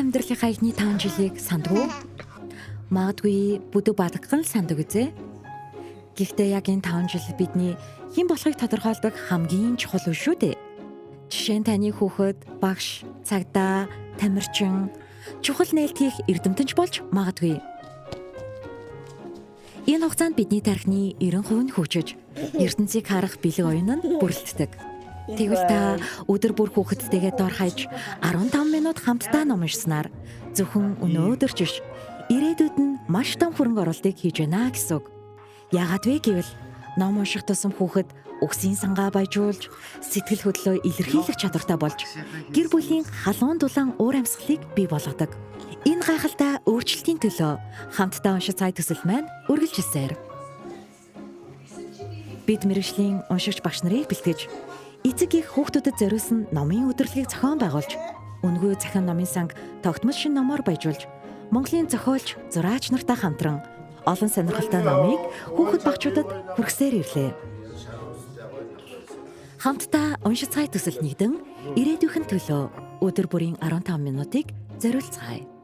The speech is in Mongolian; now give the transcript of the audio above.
Амьдралынхаа эхний 5 жилийг сандгүй. Магадгүй бүдэг бадагхан л сандаг үзээ. Гэхдээ яг энэ 5 жил бидний хэн болохыг тодорхойлдог хамгийн чухал үе шүү дээ. Жишээ нь таны хүүхэд, багш, цагдаа, тамирчин чухал нээлт хийх эрдэмтэн ч болж магадгүй. Энэ хугацаанд бидний тархины 90% нь хөгжиж, ертөнцийг харах бэлэг оюун нь бүрэлддэг. Тэгвэл та өдөр бүр хүүхэдтэйгээ дор хаяж 15 минут хамтдаа ном уншсанаар зөвхөн өнөөдөр ч биш, ирээдүйд нь маш том хөрөнгө оруулалтыг хийж байна гэсэн үг. Яагаад вэ гэвэл ном унших тусам хүүхэд үгсийн сангаа баяжуулж, сэтгэл хөдлөлөө илэрхийлэх чадвартай болж, гэр бүлийн халуун дулаан уур амьсгалыг бий болгодог. Энэ гайхалтай өөрчлөлтийн төлөө хамтдаа уншицгаая төсөл маань үргэлжилсээр. Бид мэргэжлийн уншигч багш нарыг бэлтгэж, эцэг их хүүхдүүдэд зориулсан номын удирдлагыг зохион байгуулж, үнэгүй захин номын санг тогтмол шинэ номоор баяжуулж, Монголын зохиолч, зураач нартай хамтран олон сонирхолтой номыг хүүхэд багчуудад хүргэсээр ирлээ. Хамтдаа уншицгаая төсөл нэгдэн ирээдүйн төлөө өдөр бүрийн 15 минутыг зориулцгаая.